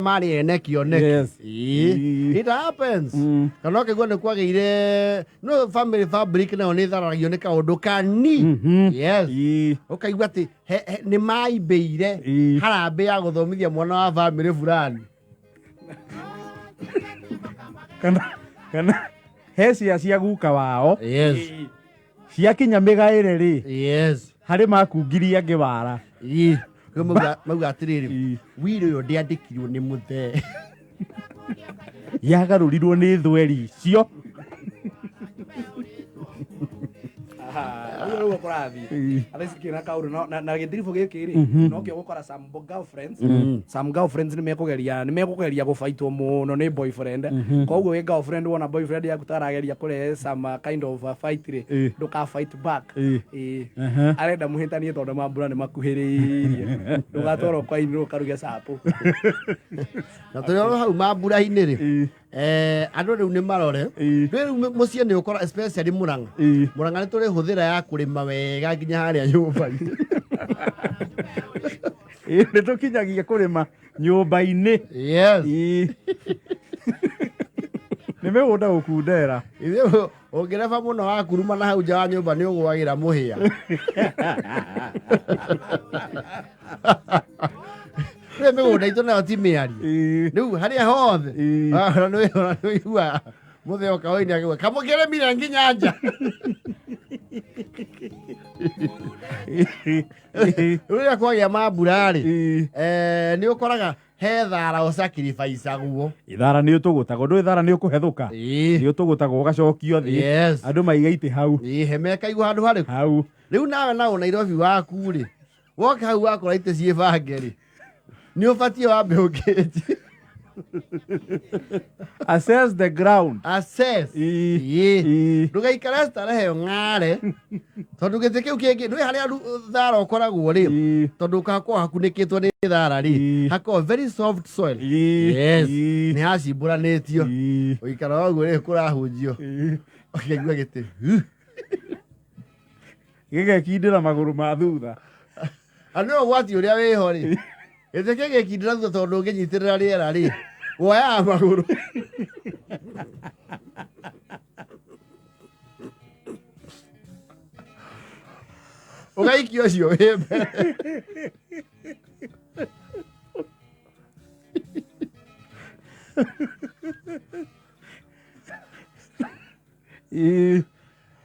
Marĩ ene kĩoneki. Ĩĩ. It happens. Kana ũkaigua nĩ kwagĩire no family fabric nayo nĩ ĩthararagio nĩ kaũndũ kani. Yes. Ũkaigua atĩ nĩ maimbĩire harambĩ ya gũthomithia mwana wa family fulani. Kana he cia guka wao. Ciakinya mĩgaĩre rĩ, harĩ makungirie angĩ wara. Ĩĩ. Rĩu mauga atĩrĩrĩ, wiri ũyũ ndĩandĩkirwo nĩ mũthee. Yagarũrirwo nĩ thweri icio. Ũguo nĩguo kũrathiĩ. Thaa ici kĩna kaũndũ na gĩtiribũ gĩkĩ rĩ, nokĩo gũkora some girlfriends, some girlfriends nĩ mekũgeria gũbaitwo mũno nĩ boyfriend. Koguo wĩ girlfriend, wona boyfriend yaku ta arageria kũrehe some kind of fight rĩ, ndũka fight back. Ĩĩ. Arenda mũhĩtanie tondũ mambura nĩ makuhĩrĩirie, ndũgatwarwo kwa inirwo ũkaruge chapo. Na tũrĩ oro hau mambura-inĩ rĩ, andũ rĩu nĩ marore. Rĩu mũciĩ nĩ ũkora, especially Mũrang'a. Mũrang'a nĩ tũrĩ hũthĩra ya kũrĩma wega nginya harĩa nyũmba-inĩ. Ĩĩ, nĩ tũkinyagia kũrĩma nyũmba-inĩ. Yes. Nĩ mĩgũnda gũkundera. Ithuĩ ũngĩreba mũno wakuruma na hau nja wa nyũmba nĩ ũgũagĩra mũhĩa. Rĩu mĩgũnda itũ nayo ti mĩario. Rĩu harĩa hothe ona nĩ ũiguaga mũthee oka oini akĩuga kamũkĩrĩmire nginya nja. Rĩu rĩrĩa kwagĩa mambura rĩ, nĩ ũkoraga he thara ũsacrificagwo. Ithara nĩ ũtũgũtagwo, ndũĩ thara nĩ ũkũhethũka. Nĩ ũtũgũtagwo ũgacokio thĩ. Andũ maiga itĩ hau. Ĩĩ, hema ĩkaigwo handũ harĩkũ? Hau. Rĩu nawe na Nairobi waku rĩ, woka hau wakora itĩ ciĩ bange rĩ, nĩ ũbatiĩ wambe ũkĩnji. Assess the ground. Assess. Ĩĩ. Ndũgaikare starehe ũng'are tondũ gĩtĩ kĩu kĩngĩ ndũĩ harĩa thara ũkoragwo rĩ, tondũ hakoragwo hakunĩkĩtwo nĩ thara rĩ, hakoragwo very soft soil. Yes. Nĩ hacimbũranĩtio. Ũikara ũguo rĩ, kũrahunjio ũkaigua gĩtĩ huh. Gĩgekindĩra magũrũ ma thutha. Na nĩ ũgwati ũrĩa wĩho rĩ, gĩtĩ kĩgĩkindĩra thutha tondũ ũngĩnyitĩrĩra rĩera rĩ, woyaga magũrũ. Ũgaikia ũcio wĩ mbere.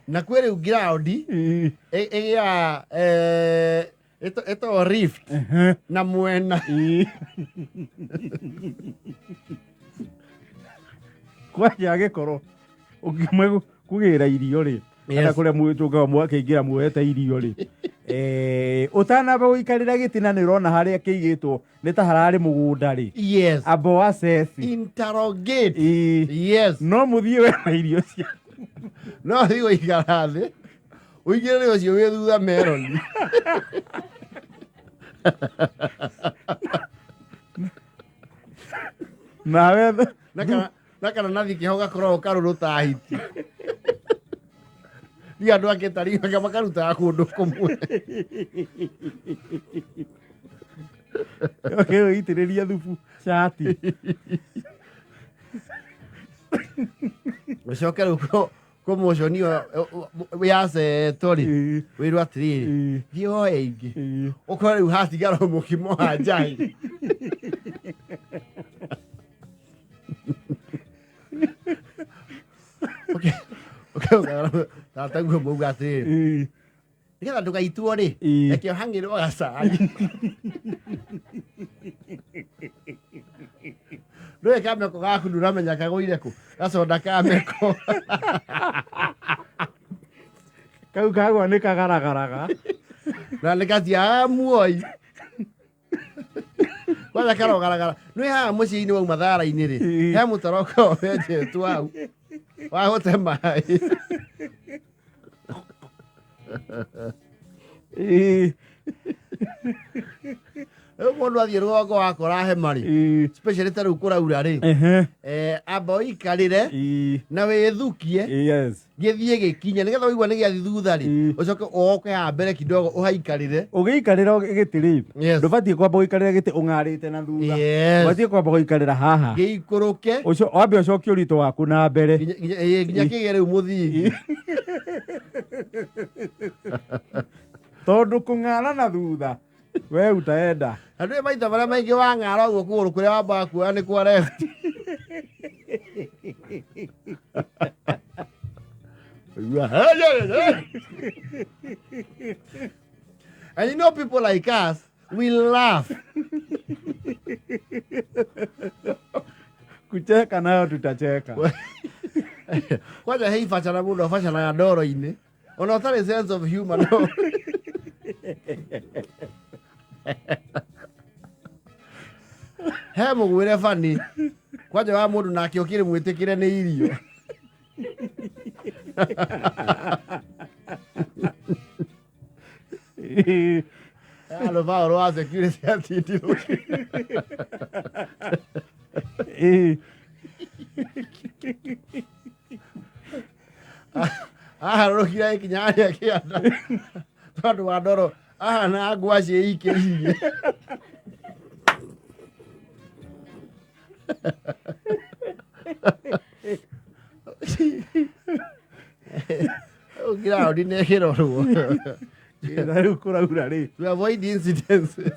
Na kwĩ rĩu ground ĩgĩaga ĩtagwo rift na mwena. Kwanja agĩkorwo ũngĩmwe kũgĩra irio rĩ, kana kũrĩa mũtũngaga mwakĩingĩra muoete irio rĩ, ũtanamba gũikarĩra gĩtĩ na nĩ ũrona harĩa kĩigĩtwo nĩ ta hararĩ mũgũnda rĩ, amba ũ assess. Interrogate. Yes. No mũthiĩ we na irio ciaku. No thiĩ gũikara thĩ ũingĩrĩre ũcio wĩ thutha meroni. Nawe Na kana nathi kĩho gakoragwo karũrũ ta hiti. Ni andũ angĩ tari makarutaga kũndũ kũmwe. Okay, ũitĩrĩria thubu cati. Ũcoke rĩu promotion ĩyo yaceetwo rĩ, wĩrwo atĩrĩrĩ, thiĩ woe ingĩ, ũkore rĩu hatigara mũkimo wa njahi. Tataguo mauga atĩrĩrĩ, nĩgetha ndũgaitwo rĩ, reke ũhang'ĩrwo gacai. Ndũĩ kameko gaku ndũramenya kagũire kũ, gaconda kameko. Kau kagwa nĩ kagaragaraga. Na nĩ gatiaga muoi kwanza karogaragara. Nĩ haha mũciĩ-inĩ wauma thara-inĩ rĩ, he mũtaro ũkoragwo wenjetwo hau wa gũte maĩ. Rĩu Mũndũ athiĩ rũgongo wakora hema rĩ, especially ta rĩu kũraura rĩ, amba ũikarĩre na wĩthukie gĩthiĩ gĩkinye, nĩgetha waigua nĩ gĩathiĩ thutha rĩ, ũcoke ũoke haha mbere kidogo ũhaikarĩre. Ũgĩikarĩra gĩtĩ rĩ, ndũbatiĩ kwamba gũikarĩra gĩtĩ ũng'arĩte na thutha. Ũbatiĩ kwamba gũikarĩra haha. Gĩikũrũke. Ũcio wambe ũcokie ũritũ waku na mbere. Nginya kĩgĩe rĩu mũthingi. Tondũ kũng'ara na thutha we utaenda. Na ndũĩ maita marĩa maingĩ wang'ara ũguo kũgũrũ kũrĩa wambaga kuoya nĩ kwa left. Ũigua, "Hey, hey, hey." And you know people like us, we laugh. Kucheka nayo tutacheka. Kwanja hei bacana mũndũ abacanaga ndoro-inĩ ona ũtarĩ sense of humor no. He mũgwĩre bani kwanja wa mũndũ nake ũkĩrĩ mwĩtĩkĩre nĩ irio. Andũ Paũlũ wa security atindirwo. Aharũrũkire ikinya harĩa kĩanda tondũ wa ndoro ahana ngwacĩ ĩikĩirie. Ground nĩ ĩkĩrorwo. Na rĩu kũraura rĩ, to avoid incidences.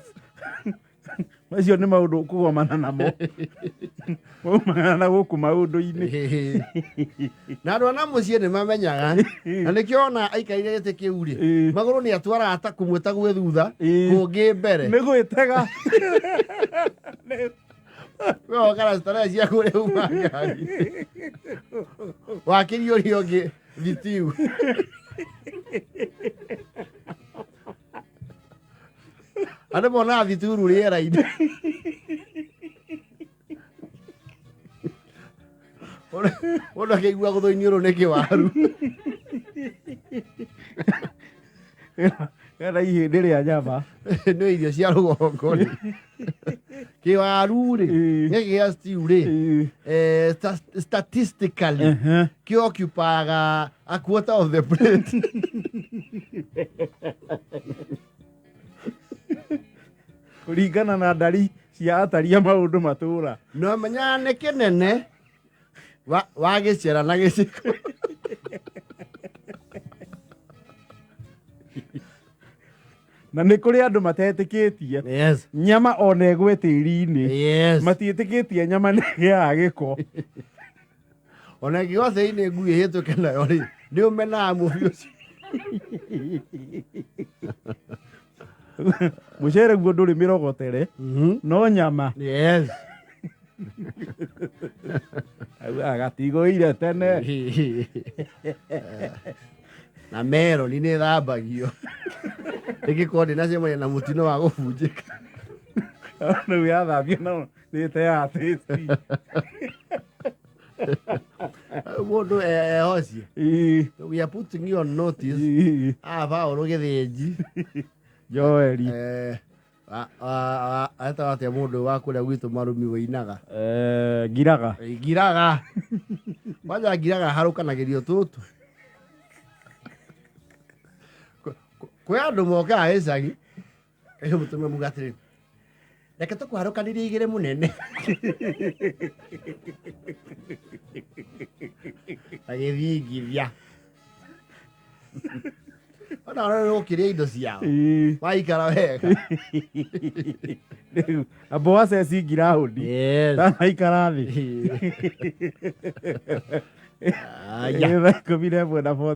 Macio nĩ maũndũ ũkũgomana namo maumana na gũkũ maũndũ-inĩ. Na andũ ana mũciĩ nĩ mamenyaga, na nĩkĩo ona aikarire gĩtĩ kĩu rĩ, magũrũ nĩ atwaraga ta kũmwe ta gwĩ thutha, kũngĩ mbere. Nĩ gwĩtega. We wokara starehe cia kũrĩa uma ngari wakĩria ũrĩa ũngĩ thitiu. Andũ monaga thituru rĩera-inĩ. Mũndũ akĩigua gũthũ-inĩ ũrũ nĩ kĩwaru. Kana ihĩndĩ rĩa nyama. Nĩ irio cia rũgongo rĩ, kĩwaru rĩ, gĩkĩ gĩa stew rĩ, statistically kĩoccupaga a quarter of the plate. Kũringana na ndari cia ataria maũndũ matũra. No menyaga nĩ kĩnene wagĩcera na gĩciko. Na nĩ kũrĩ andũ matetĩkĩtie nyama ona ĩgwe tĩri-inĩ. Matiĩtĩkĩtie nyama nĩ ĩgĩaga gĩko. Ona ĩngĩgwa thĩinĩ ngui ĩhĩtũke nayo rĩ, nĩ ũmenaga mũbi ũcio. Mũcere guo ndũrĩ mĩrogotere, no nyama gatigũire tene. Na meroni nĩ ĩthambagio ĩngĩkorwo ndĩnacemania na mũtino wa gũbunjĩka. Rĩu yathambio no nĩ ĩteaga taste. Mũndũ ehocie. We are putting you on notice. Aba Paũlũ Gĩthĩnji. Joeli. Etagwo atĩa mũndũ wa kũrĩa gwitũ marumi wĩinaga? Ngiraga. Ngiraga. Kwanja ngiraga harũkanagĩrio tũtũ. Kwĩ andũ mokaga gĩcagi kaigua mũtumia muga atĩrĩrĩ, reke tũkũharũkanĩrie igĩrĩ mũnene. Agĩthingithia ona ona ũkĩrĩa indo ciao waikara wega. Rĩu amba waceci ngiraũndi ndanaikara thĩ. Aya. 11:41.